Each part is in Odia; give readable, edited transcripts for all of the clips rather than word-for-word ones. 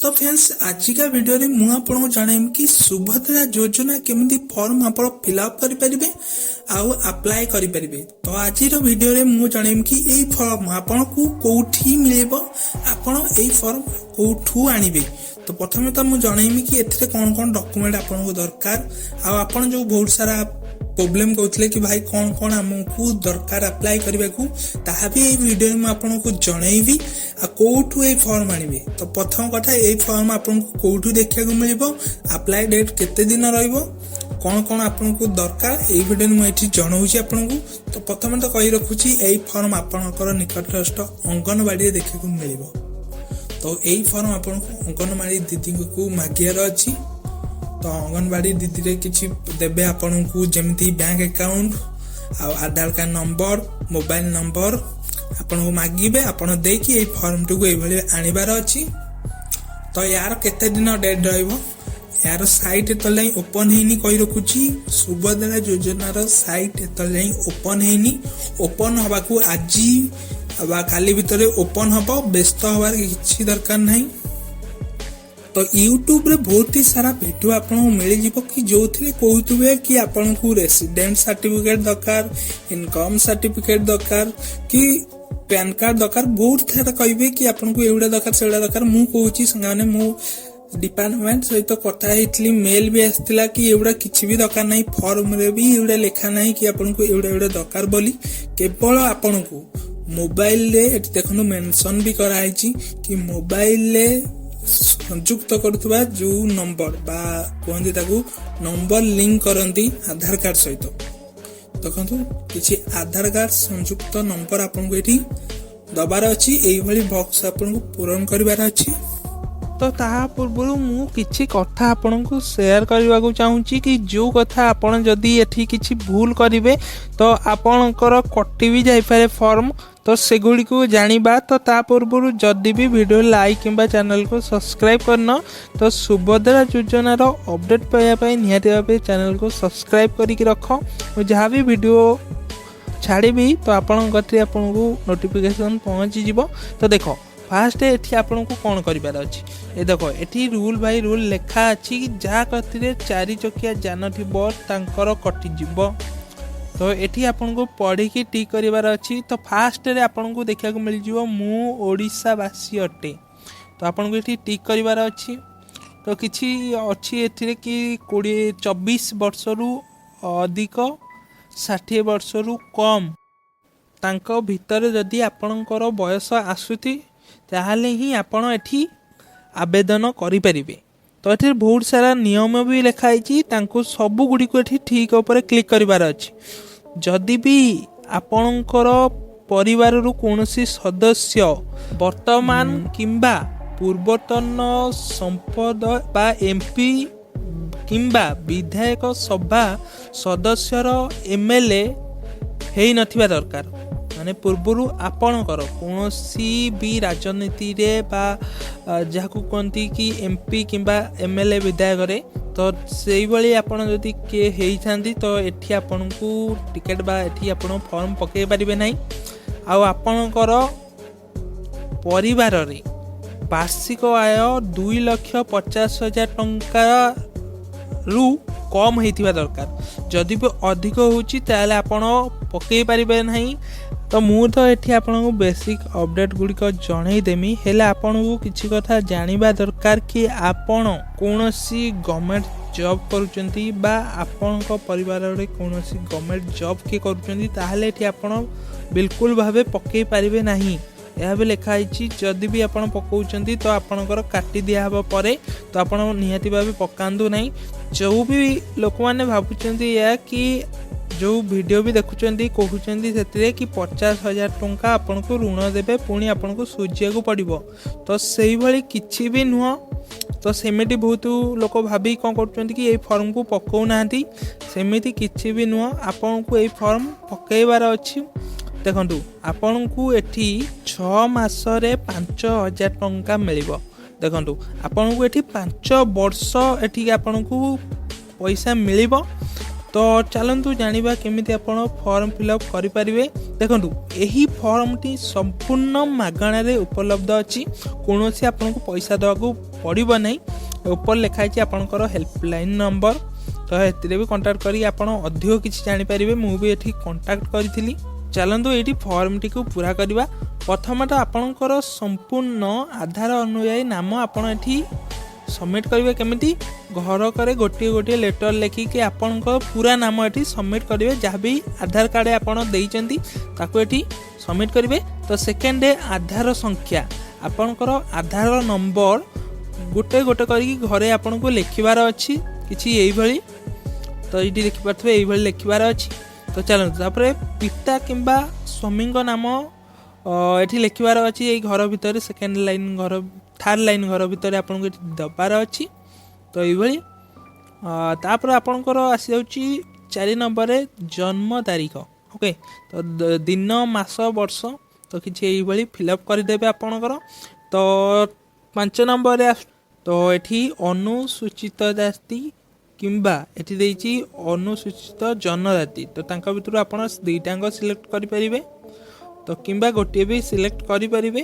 ତ ଫ୍ରେଣ୍ଡସ୍, ଆଜିକା ଭିଡ଼ିଓରେ ମୁଁ ଆପଣଙ୍କୁ ଜଣାଇବି କି ସୁଭଦ୍ରା ଯୋଜନା କେମିତି ଫର୍ମ ଆପଣ ଫିଲ୍ଅପ୍ କରିପାରିବେ ଆଉ ଆପ୍ଲାଏ କରିପାରିବେ। ତ ଆଜିର ଭିଡ଼ିଓରେ ମୁଁ ଜଣାଇବି କି ଏଇ ଫର୍ମ ଆପଣଙ୍କୁ କୋଉଠି ମିଳିବ, ଆପଣ ଏଇ ଫର୍ମ କୋଉଠୁ ଆଣିବେ। ତ ପ୍ରଥମେ ତ ମୁଁ ଜଣାଇବି କି ଏଥିରେ କ'ଣ କ'ଣ ଡକୁମେଣ୍ଟ ଆପଣଙ୍କୁ ଦରକାର ଆଉ ଆପଣ ଯୋଉ ବହୁତ ସାରା ପ୍ରୋବ୍ଲେମ କହୁଥିଲେ କି ଭାଇ, କ'ଣ କ'ଣ ଆମକୁ ଦରକାର ଆପ୍ଲାଏ କରିବାକୁ, ତାହା ବି ଏଇ ଭିଡ଼ିଓରେ ମୁଁ ଆପଣଙ୍କୁ ଜଣାଇବି। ଆଉ କୋଉଠୁ ଏଇ ଫର୍ମ ଆଣିବେ? ତ ପ୍ରଥମ କଥା, ଏଇ ଫର୍ମ ଆପଣଙ୍କୁ କୋଉଠୁ ଦେଖିବାକୁ ମିଳିବ, ଆପ୍ଲାଏ ଡେଟ୍ କେତେ ଦିନ ରହିବ, କ'ଣ କ'ଣ ଆପଣଙ୍କୁ ଦରକାର, ଏଇ ଭିଡ଼ିଓରେ ମୁଁ ଏଠି ଜଣାଉଛି ଆପଣଙ୍କୁ। ତ ପ୍ରଥମେ ତ କହି ରଖୁଛି, ଏଇ ଫର୍ମ ଆପଣଙ୍କର ନିକଟସ୍ଥ ଅଙ୍ଗନବାଡ଼ିରେ ଦେଖିବାକୁ ମିଳିବ। ତ ଏଇ ଫର୍ମ ଆପଣଙ୍କୁ ଅଙ୍ଗନବାଡ଼ି ଦିଦିଙ୍କୁ ମାଗିବାର ଅଛି। ତ ଅଙ୍ଗନବାଡ଼ି ଦିଦିରେ କିଛି ଦେବେ ଆପଣଙ୍କୁ, ଯେମିତି ବ୍ୟାଙ୍କ ଆକାଉଣ୍ଟ ଆଉ ଆଧାର କାର୍ଡ ନମ୍ବର, ମୋବାଇଲ ନମ୍ବର ଆପଣଙ୍କୁ ମାଗିବେ। ଆପଣ ଦେଇକି ଏଇ ଫର୍ମଟିକୁ ଏଇଭଳି ଆଣିବାର ଅଛି। ତ ୟାର କେତେ ଦିନ ଡେଟ୍ ରହିବ? ଏହାର ସାଇଟ୍ ଏତେବେଳେ ଯାଇ ଓପନ୍ ହେଇନି। କହି ରଖୁଛି, ସୁଭଦ୍ରା ଯୋଜନାର ସାଇଟ୍ ଏତେବେଳେ ଯାଇ ଓପନ୍ ହେଇନି। ଓପନ୍ ହବାକୁ ଆଜି ବା କାଲି ଭିତରେ ଓପନ୍ ହବ। ବ୍ୟସ୍ତ ହବାର କିଛି ଦରକାର ନାହିଁ। ତ ୟୁଟ୍ୟୁବରେ ବହୁତ ହି ସାରା ଭିଡ଼ିଓ ଆପଣଙ୍କୁ ମିଳିଯିବ କି ଯୋଉଥିରେ କହୁଥିବେ କି ଆପଣଙ୍କୁ ରେସିଡେଣ୍ଟ ସାର୍ଟିଫିକେଟ ଦରକାର, ଇନକମ୍ ସାର୍ଟିଫିକେଟ ଦରକାର କି ପ୍ୟାନ କାର୍ଡ ଦରକାର। ବହୁତ ସାରା କହିବେ କି ଆପଣଙ୍କୁ ଏଇଗୁଡ଼ା ଦରକାର, ସେଗୁଡ଼ା ଦରକାର। ମୁଁ କହୁଛି ସାଙ୍ଗମାନେ, ମୁଁ ଡିପାର୍ଟମେଣ୍ଟ ସହିତ କଥା ହେଇଥିଲି, ମେଲ୍ ବି ଆସିଥିଲା କି ଏଗୁଡ଼ା କିଛି ବି ଦରକାର ନାହିଁ। ଫର୍ମରେ ବି ଏଗୁଡ଼ା ଲେଖା ନାହିଁ କି ଆପଣଙ୍କୁ ଏଗୁଡ଼ା ଏଗୁଡ଼ା ଦରକାର ବୋଲି। କେବଳ ଆପଣଙ୍କୁ ମୋବାଇଲରେ, ଏଠି ଦେଖନ୍ତୁ, ମେନସନ ବି କରାହେଇଛି କି ମୋବାଇଲରେ ସଂଯୁକ୍ତ କରୁଥିବା ଯୋଉ ନମ୍ବର ବା କୁହନ୍ତି ତାକୁ ନମ୍ବର ଲିଙ୍କ କରନ୍ତି ଆଧାର କାର୍ଡ ସହିତ। ଦେଖନ୍ତୁ, କିଛି ଆଧାର କାର୍ଡ ସଂଯୁକ୍ତ ନମ୍ବର ଆପଣଙ୍କୁ ଏଠି ଦବାର ଅଛି। ଏଇଭଳି ବକ୍ସ ଆପଣଙ୍କୁ ପୂରଣ କରିବାର ଅଛି। ତ ତାହା ପୂର୍ବରୁ ମୁଁ କିଛି କଥା ଆପଣଙ୍କୁ ସେୟାର କରିବାକୁ ଚାହୁଁଛି କି ଯେଉଁ କଥା ଆପଣ ଯଦି ଏଠି କିଛି ଭୁଲ କରିବେ, ତ ଆପଣଙ୍କର କଟି ବି ଯାଇପାରେ ଫର୍ମ। ତ ସେଗୁଡ଼ିକୁ ଜାଣିବା। ତ ତା ପୂର୍ବରୁ ଯଦି ବି ଭିଡ଼ିଓ ଲାଇକ୍ କିମ୍ବା ଚ୍ୟାନେଲକୁ ସବସ୍କ୍ରାଇବ୍ କରିନ, ତ ସୁଭଦ୍ରା ଯୋଜନାର ଅପଡ଼େଟ୍ ପାଇବା ପାଇଁ ନିହାତି ଭାବେ ଚ୍ୟାନେଲକୁ ସବସ୍କ୍ରାଇବ୍ କରିକି ରଖ। ମୁଁ ଯାହା ବି ଭିଡ଼ିଓ ଛାଡ଼ିବି, ତ ଆପଣଙ୍କ କତିରେ ଆପଣଙ୍କୁ ନୋଟିଫିକେସନ୍ ପହଞ୍ଚିଯିବ। ତ ଦେଖ, ଫାଷ୍ଟ ଏଠି ଆପଣଙ୍କୁ କ'ଣ କରିବାର ଅଛି? ଏ ଦେଖ, ଏଠି ରୁଲ୍ ବାଇ ରୁଲ୍ ଲେଖା ଅଛି କି ଯାହା କତିରେ ଚାରି ଚକିଆ ଯାନ ଥିବ, ତାଙ୍କର କଟିଯିବ। ତ ଏଠି ଆପଣଙ୍କୁ ପଢ଼ିକି ଟିକ୍ କରିବାର ଅଛି। ତ ଫାଷ୍ଟରେ ଆପଣଙ୍କୁ ଦେଖିବାକୁ ମିଳିଯିବ "ମୁଁ ଓଡ଼ିଶାବାସୀ ଅଟେ"। ତ ଆପଣଙ୍କୁ ଏଠି ଟିକ୍ କରିବାର ଅଛି। ତ କିଛି ଅଛି ଏଥିରେ କି 24 ବର୍ଷରୁ ଅଧିକ, 60 ବର୍ଷରୁ କମ୍, ତାଙ୍କ ଭିତରେ ଯଦି ଆପଣଙ୍କର ବୟସ ଆସୁଛି, ତାହେଲେ ହିଁ ଆପଣ ଏଠି ଆବେଦନ କରିପାରିବେ। ତ ଏଥିରେ ବହୁତ ସାରା ନିୟମ ବି ଲେଖା ହେଇଛି। ତାଙ୍କୁ ସବୁଗୁଡ଼ିକୁ ଏଠି ଠିକ୍ ଉପରେ କ୍ଲିକ୍ କରିବାର ଅଛି। ଯଦି ବି ଆପଣଙ୍କର ପରିବାରରୁ କୌଣସି ସଦସ୍ୟ ବର୍ତ୍ତମାନ କିମ୍ବା ପୂର୍ବତନ ସାଂସଦ ବା ଏମ୍ପି କିମ୍ବା ବିଧାୟକ ସଭା ସଦସ୍ୟର ଏମ୍ଏଲ୍ଏ ହେଇନଥିବା ଦରକାର। ମାନେ ପୂର୍ବରୁ ଆପଣଙ୍କର କୌଣସି ବି ରାଜନୀତିରେ ବା ଯାହାକୁ କୁହନ୍ତି କି ଏମ୍ପି କିମ୍ବା ଏମ୍ଏଲ୍ଏ, ବିଧାୟକରେ, ତ ସେଇଭଳି ଆପଣ ଯଦି କିଏ ହେଇଥାନ୍ତି, ତ ଏଠି ଆପଣଙ୍କୁ ଟିକେଟ୍ ବା ଏଠି ଆପଣ ଫର୍ମ ପକାଇ ପାରିବେ ନାହିଁ। ଆଉ ଆପଣଙ୍କର ପରିବାରରେ ବାର୍ଷିକ ଆୟ 2,50,000 ଟଙ୍କାରୁ କମ୍ ହେଇଥିବା ଦରକାର। ଯଦି ବି ଅଧିକ ହେଉଛି, ତାହେଲେ ଆପଣ ପକାଇ ପାରିବେ ନାହିଁ। ତ ମୁଁ ତ ଏଠି ଆପଣଙ୍କୁ ବେସିକ୍ ଅପଡ଼େଟ୍ ଗୁଡ଼ିକ ଜଣେଇଦେମି, ହେଲେ ଆପଣଙ୍କୁ କିଛି କଥା ଜାଣିବା ଦରକାର କି ଆପଣ କୌଣସି ଗଭର୍ଣ୍ଣମେଣ୍ଟ ଜବ୍ କରୁଛନ୍ତି ବା ଆପଣଙ୍କ ପରିବାରରେ କୌଣସି ଗଭର୍ଣ୍ଣମେଣ୍ଟ ଜବ୍ କିଏ କରୁଛନ୍ତି, ତାହେଲେ ଏଠି ଆପଣ ବିଲକୁଲ ଭାବେ ପକାଇ ପାରିବେ ନାହିଁ। ଏହା ବି ଲେଖା ହେଇଛି। ଯଦି ବି ଆପଣ ପକାଉଛନ୍ତି, ତ ଆପଣଙ୍କର କାଟି ଦିଆହେବ ପରେ। ତ ଆପଣ ନିହାତି ଭାବେ ପକାନ୍ତୁ ନାହିଁ। ଯେଉଁ ବି ଲୋକମାନେ ଭାବୁଛନ୍ତି ଏହା କି ଯେଉଁ ଭିଡ଼ିଓ ବି ଦେଖୁଛନ୍ତି, କହୁଛନ୍ତି ସେଥିରେ କି 50,000 ଟଙ୍କା ଆପଣଙ୍କୁ ଋଣ ଦେବେ, ପୁଣି ଆପଣଙ୍କୁ ସୁଝିବାକୁ ପଡ଼ିବ, ତ ସେଇଭଳି କିଛି ବି ନୁହଁ। ତ ସେମିତି ବହୁତ ଲୋକ ଭାବି କ'ଣ କରୁଛନ୍ତି କି ଏଇ ଫର୍ମକୁ ପକାଉନାହାନ୍ତି। ସେମିତି କିଛି ବି ନୁହଁ। ଆପଣଙ୍କୁ ଏଇ ଫର୍ମ ପକାଇବାର ଅଛି। ଦେଖନ୍ତୁ, ଆପଣଙ୍କୁ ଏଠି 6 ମାସରେ 5,000 ଟଙ୍କା ମିଳିବ। ଦେଖନ୍ତୁ, ଆପଣଙ୍କୁ ଏଠି 5 ବର୍ଷ ଏଠି ଆପଣଙ୍କୁ ପଇସା ମିଳିବ। ତ ଚାଲନ୍ତୁ ଜାଣିବା କେମିତି ଆପଣ ଫର୍ମ ଫିଲ୍ଅପ୍ କରିପାରିବେ। ଦେଖନ୍ତୁ, ଏହି ଫର୍ମଟି ସମ୍ପୂର୍ଣ୍ଣ ମାଗଣାରେ ଉପଲବ୍ଧ ଅଛି। କୌଣସି ଆପଣଙ୍କୁ ପଇସା ଦେବାକୁ ପଡ଼ିବ ନାହିଁ। ଉପରେ ଲେଖା ହେଇଛି ଆପଣଙ୍କର ହେଲ୍ପଲାଇନ୍ ନମ୍ବର, ତ ଏଥିରେ ବି କଣ୍ଟାକ୍ଟ କରିକି ଆପଣ ଅଧିକ କିଛି ଜାଣିପାରିବେ। ମୁଁ ବି ଏଠି କଣ୍ଟାକ୍ଟ କରିଥିଲି। ଚାଲନ୍ତୁ, ଏଇଠି ଫର୍ମଟିକୁ ପୂରା କରିବା। ପ୍ରଥମେ ତ ଆପଣଙ୍କର ସମ୍ପୂର୍ଣ୍ଣ ଆଧାର ଅନୁଯାୟୀ ନାମ ଆପଣ ଏଠି ସବମିଟ୍ କରିବେ। କେମିତି? ଘରକରେ ଗୋଟିଏ ଗୋଟିଏ ଲେଟର୍ ଲେଖିକି ଆପଣଙ୍କର ପୁରା ନାମ ଏଠି ସବମିଟ୍ କରିବେ। ଯାହା ବି ଆଧାର କାର୍ଡ଼ ଆପଣ ଦେଇଛନ୍ତି, ତାକୁ ଏଠି ସବମିଟ୍ କରିବେ। ତ ସେକେଣ୍ଡରେ ଆଧାର ସଂଖ୍ୟା, ଆପଣଙ୍କର ଆଧାର ନମ୍ବର ଗୋଟେ ଗୋଟେ କରିକି ଘରେ ଆପଣଙ୍କୁ ଲେଖିବାର ଅଛି, କିଛି ଏଇଭଳି। ତ ଏଇଠି ଦେଖିପାରୁଥିବେ, ଏଇଭଳି ଲେଖିବାର ଅଛି। ତ ଚାଲନ୍ତୁ, ତାପରେ ପିତା କିମ୍ବା ସ୍ୱାମୀଙ୍କ ନାମ ଏଠି ଲେଖିବାର ଅଛି। ଏଇ ଘର ଭିତରେ, ସେକେଣ୍ଡ ଲାଇନ୍ ଘର, ଥାର୍ଡ଼ ଲାଇନ୍ ଘର ଭିତରେ ଆପଣଙ୍କୁ ଏଠି ଦେବାର ଅଛି। ତ ଏଇଭଳି ତାପରେ ଆପଣଙ୍କର ଆସିଯାଉଛି 4 ନମ୍ବରରେ ଜନ୍ମ ତାରିଖ। ଓକେ, ତ ଦିନ, ମାସ, ବର୍ଷ, ତ କିଛି ଏଇଭଳି ଫିଲ୍ଅପ୍ କରିଦେବେ ଆପଣଙ୍କର। ତ 5 ନମ୍ବରରେ ତ ଏଠି ଅନୁସୂଚିତ ଜାତି କିମ୍ବା ଏଠି ଦେଇଛି ଅନୁସୂଚିତ ଜନଜାତି, ତ ତାଙ୍କ ଭିତରୁ ଆପଣ ଦୁଇଟାଙ୍କ ସିଲେକ୍ଟ କରିପାରିବେ, ତ କିମ୍ବା ଗୋଟିଏ ବି ସିଲେକ୍ଟ କରିପାରିବେ।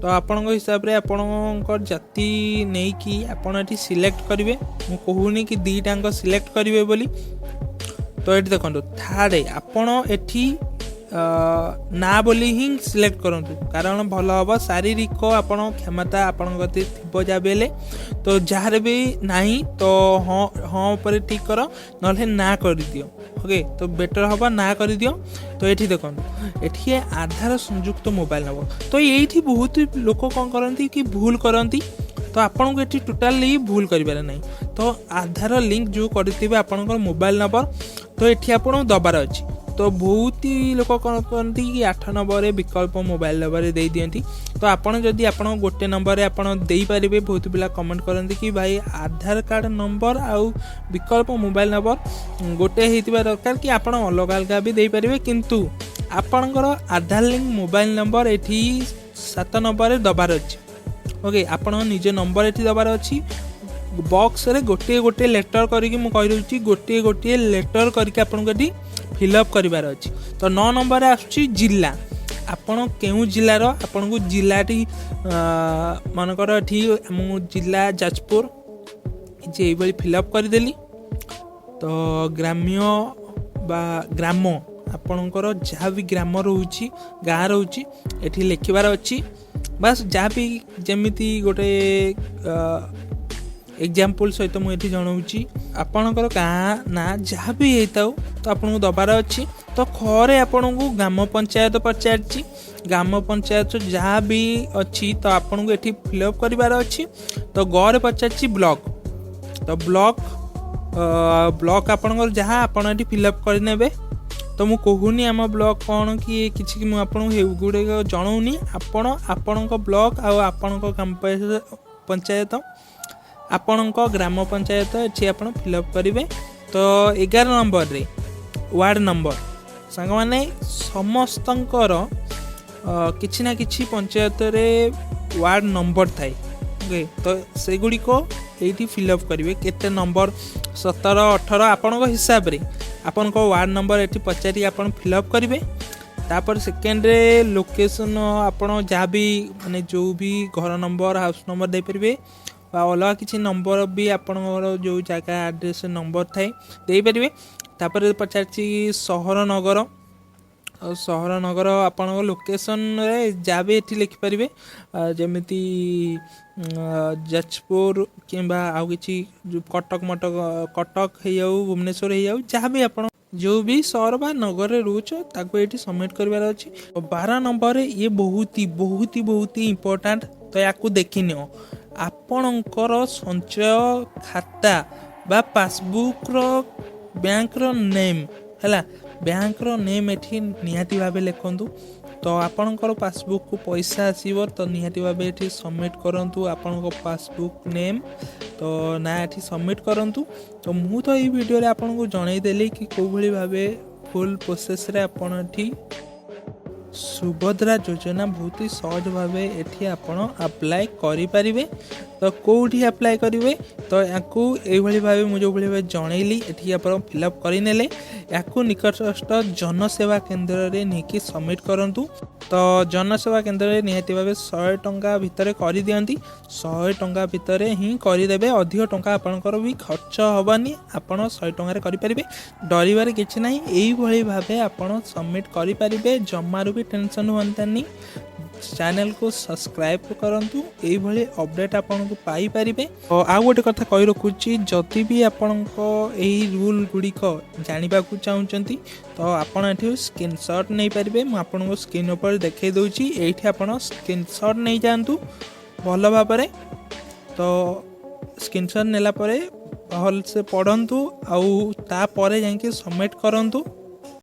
ତ ଆପଣଙ୍କ ହିସାବରେ ଆପଣଙ୍କ ଜାତି ନେଇକି ଆପଣ ଏଠି ସିଲେକ୍ଟ କରିବେ। ମୁଁ କହୁନି କି ଦୁଇଟାଙ୍କ ସିଲେକ୍ଟ କରିବେ ବୋଲି। ତ ଏଠି ଦେଖନ୍ତୁ, ଥାର୍ଡ଼ ଆପଣ ଏଠି ନା ବୋଲି ହିଁ ସିଲେକ୍ଟ କରନ୍ତୁ, କାରଣ ଭଲ ହେବ। ଶାରୀରିକ ଆପଣ କ୍ଷମତା ଆପଣଙ୍କ କତିରେ ଥିବ ଯାହା ବି ହେଲେ। ତ ଯାହାର ବି ନାହିଁ, ତ ହଁ ହଁ ଉପରେ ଟିକ୍ କର, ନହେଲେ ନା କରିଦିଅ। ଓକେ, ତ ବେଟର୍ ହେବ ନା କରିଦିଅ। ତ ଏଠି ଦେଖନ୍ତୁ, ଏଠି ଆଧାର ସଂଯୁକ୍ତ ମୋବାଇଲ ନମ୍ବର। ତ ଏଇଠି ବହୁତ ଲୋକ କ'ଣ କରନ୍ତି କି ଭୁଲ କରନ୍ତି। ତ ଆପଣଙ୍କୁ ଏଠି ଟୋଟାଲି ଭୁଲ କରିବାର ନାହିଁ। ତ ଆଧାର ଲିଙ୍କ ଯେଉଁ କରିଥିବେ ଆପଣଙ୍କର ମୋବାଇଲ ନମ୍ବର, ତ ଏଠି ଆପଣଙ୍କୁ ଦେବାର ଅଛି। ତ ବହୁତ ଲୋକ କ'ଣ କରନ୍ତି କି 8 ନମ୍ବରରେ ବିକଳ୍ପ ମୋବାଇଲ ନମ୍ବରରେ ଦେଇଦିଅନ୍ତି। ତ ଆପଣ ଯଦି ଆପଣ ଗୋଟେ ନମ୍ବରରେ ଆପଣ ଦେଇପାରିବେ। ବହୁତ ପିଲା କମେଣ୍ଟ କରନ୍ତି କି ଭାଇ, ଆଧାର କାର୍ଡ଼ ନମ୍ବର ଆଉ ବିକଳ୍ପ ମୋବାଇଲ ନମ୍ବର ଗୋଟେ ହେଇଥିବା ଦରକାର କି ଆପଣ ଅଲଗା ଅଲଗା ବି ଦେଇପାରିବେ? କିନ୍ତୁ ଆପଣଙ୍କର ଆଧାର ଲିଙ୍କ ମୋବାଇଲ ନମ୍ବର ଏଠି 7 ନମ୍ବରରେ ଦେବାର ଅଛି। ଓକେ, ଆପଣ ନିଜ ନମ୍ବର ଏଠି ଦେବାର ଅଛି। ବକ୍ସରେ ଗୋଟିଏ ଗୋଟିଏ ଲେଟର୍ କରିକି, ମୁଁ କହିଦେଉଛି, ଗୋଟିଏ ଗୋଟିଏ ଲେଟର୍ କରିକି ଆପଣଙ୍କୁ ଏଠି ଫିଲ୍ଅପ୍ କରିବାର ଅଛି। ତ 9 ନମ୍ବରରେ ଆସୁଛି ଜିଲ୍ଲା। ଆପଣ କେଉଁ ଜିଲ୍ଲାର, ଆପଣଙ୍କୁ ଜିଲ୍ଲାଟି, ମନେକର ଏଠି ମୁଁ ଜିଲ୍ଲା ଯାଜପୁର, କିଛି ଏଇଭଳି ଫିଲ୍ଅପ୍ କରିଦେଲି। ତ ଗ୍ରାମ୍ୟ ବା ଗ୍ରାମ, ଆପଣଙ୍କର ଯାହା ବି ଗ୍ରାମ ରହୁଛି, ଗାଁ ରହୁଛି, ଏଠି ଲେଖିବାର ଅଛି। ବାସ୍, ଯାହା ବି ଯେମିତି ଗୋଟେ ଏକ୍ଜାମ୍ପଲ୍ ସହିତ ମୁଁ ଏଠି ଜଣାଉଛି, ଆପଣଙ୍କର ଗାଁ ନାଁ ଯାହା ବି ହେଇଥାଉ, ତ ଆପଣଙ୍କୁ ଦେବାର ଅଛି। ତ ଖରେ ଆପଣଙ୍କୁ ଗ୍ରାମ ପଞ୍ଚାୟତ ପଚାରିଛି। ଗ୍ରାମ ପଞ୍ଚାୟତ ଯାହା ବି ଅଛି, ତ ଆପଣଙ୍କୁ ଏଠି ଫିଲ୍ଅପ୍ କରିବାର ଅଛି। ତ ଗରେ ପଚାରିଛି ବ୍ଲକ। ତ ବ୍ଲକ ବ୍ଲକ ଆପଣଙ୍କର ଯାହା, ଆପଣ ଏଠି ଫିଲ୍ଅପ୍ କରିନେବେ। ତ ମୁଁ କହୁନି ଆମ ବ୍ଲକ କ'ଣ କି କିଛି କି, ମୁଁ ଆପଣଙ୍କୁ ଏଗୁଡ଼ିକ ଜଣାଉନି। ଆପଣ ଆପଣଙ୍କ ବ୍ଲକ ଆଉ ଆପଣଙ୍କ ଗ୍ରାମ ପଞ୍ଚାୟତ, ଆପଣଙ୍କ ଗ୍ରାମ ପଞ୍ଚାୟତ ଏଠି ଆପଣ ଫିଲ୍ଅପ୍ କରିବେ। ତ 11 ନମ୍ବରରେ ୱାର୍ଡ଼ ନମ୍ବର। ସାଙ୍ଗମାନେ, ସମସ୍ତଙ୍କର କିଛି ନା କିଛି ପଞ୍ଚାୟତରେ ୱାର୍ଡ଼ ନମ୍ବର ଥାଏ। ଓକେ, ତ ସେଗୁଡ଼ିକ ଏଇଠି ଫିଲ୍ଅପ୍ କରିବେ। କେତେ ନମ୍ବର, 17, 18, ଆପଣଙ୍କ ହିସାବରେ ଆପଣଙ୍କ ୱାର୍ଡ଼ ନମ୍ବର ଏଠି ପଚାରିକି ଆପଣ ଫିଲ୍ଅପ୍ କରିବେ। ତାପରେ ସେକେଣ୍ଡରେ ଲୋକେସନ୍, ଆପଣ ଯାହା ବି ମାନେ ଯେଉଁ ବି ଘର ନମ୍ବର, ହାଉସ୍ ନମ୍ବର ଦେଇପାରିବେ ବା ଅଲଗା କିଛି ନମ୍ବର ବି, ଆପଣଙ୍କର ଯେଉଁ ଜାଗା ଆଡ୍ରେସ୍ ନମ୍ବର ଥାଏ, ଦେଇପାରିବେ। ତାପରେ ପଚାରିଛି ସହର ନଗର। ଆଉ ସହର ନଗର ଆପଣଙ୍କ ଲୋକେସନରେ ଯାହା ବି ଏଠି ଲେଖିପାରିବେ, ଯେମିତି ଯାଜପୁର କିମ୍ବା ଆଉ କିଛି ଯେଉଁ କଟକ ମଟକ, କଟକ ହେଇଯାଉ, ଭୁବନେଶ୍ୱର ହେଇଯାଉ, ଯାହା ବି ଆପଣ ଯେଉଁ ବି ସହର ବା ନଗରରେ ରହୁଛ, ତାକୁ ଏଇଠି ସବମିଟ୍ କରିବାର ଅଛି। 12 ନମ୍ବରରେ ଇଏ ବହୁତ ହି ବହୁତ ହି ବହୁତ ହି ଇମ୍ପୋର୍ଟାଣ୍ଟ, ତ ୟାକୁ ଦେଖିନିଅ। ଆପଣଙ୍କର ସଞ୍ଚୟ ଖାତା ବା ପାସବୁକ୍ର ବ୍ୟାଙ୍କର ନେମ୍ ହେଲା, ବ୍ୟାଙ୍କର ନେମ୍ ଏଠି ନିହାତି ଭାବେ ଲେଖନ୍ତୁ। ତ ଆପଣଙ୍କର ପାସବୁକ୍କୁ ପଇସା ଆସିବ, ତ ନିହାତି ଭାବେ ଏଠି ସବମିଟ୍ କରନ୍ତୁ ଆପଣଙ୍କ ପାସବୁକ୍ ନେମ୍, ତ ନା ଏଠି ସବମିଟ୍ କରନ୍ତୁ। ତ ମୁଁ ତ ଏଇ ଭିଡ଼ିଓରେ ଆପଣଙ୍କୁ ଜଣେଇଦେଲି କି କେଉଁଭଳି ଭାବେ ଫୁଲ୍ ପ୍ରୋସେସ୍ରେ ଆପଣ ଏଠି ସୁଭଦ୍ରା ଯୋଜନା ବହୁତ ହି ସହଜ ଭାବେ ଏଠି ଆପଣ ଆପ୍ଲାଏ କରିପାରିବେ। ତ କେଉଁଠି ଆପ୍ଲାଏ କରିବେ? ତ ୟାକୁ ଏଇଭଳି ଭାବେ ମୁଁ ଯେଉଁଭଳି ଭାବେ ଜଣେଇଲି, ଏଠି ଆପଣ ଫିଲ୍ଅପ୍ କରିନେଲେ, ୟାକୁ ନିକଟସ୍ଥ ଜନସେବା କେନ୍ଦ୍ରରେ ନେଇକି ସବମିଟ୍ କରନ୍ତୁ। ତ ଜନସେବା କେନ୍ଦ୍ରରେ ନିହାତି ଭାବେ 100 ଟଙ୍କା ଭିତରେ କରିଦିଅନ୍ତି। 100 ଟଙ୍କା ଭିତରେ ହିଁ କରିଦେବେ, ଅଧିକ ଟଙ୍କା ଆପଣଙ୍କର ବି ଖର୍ଚ୍ଚ ହେବନି। ଆପଣ 100 ଟଙ୍କାରେ କରିପାରିବେ, ଡରିବାର କିଛି ନାହିଁ। ଏଇଭଳି ଭାବେ ଆପଣ ସବମିଟ୍ କରିପାରିବେ, ଜମାରୁ ବି ଟେନସନ୍ ହୁଅନ୍ତାନି। ଚ୍ୟାନେଲକୁ ସବସ୍କ୍ରାଇବ୍ କରନ୍ତୁ, ଏଇଭଳି ଅପଡ଼େଟ୍ ଆପଣଙ୍କୁ ପାଇପାରିବେ। ତ ଆଉ ଗୋଟେ କଥା କହି ରଖୁଛି, ଯଦି ବି ଆପଣଙ୍କ ଏଇ ରୁଲ୍ ଗୁଡ଼ିକ ଜାଣିବାକୁ ଚାହୁଁଛନ୍ତି, ତ ଆପଣ ଏଠି ସ୍କ୍ରିନସଟ୍ ନେଇପାରିବେ। ମୁଁ ଆପଣଙ୍କୁ ସ୍କ୍ରିନ୍ ଉପରେ ଦେଖାଇ ଦେଉଛି। ଏଇଠି ଆପଣ ସ୍କ୍ରିନସଟ୍ ନେଇଯାଆନ୍ତୁ ଭଲ ଭାବରେ। ତ ସ୍କ୍ରିନସଟ୍ ନେଲା ପରେ ଭଲସେ ପଢ଼ନ୍ତୁ ଆଉ ତାପରେ ଯାଇକି ସବମିଟ୍ କରନ୍ତୁ।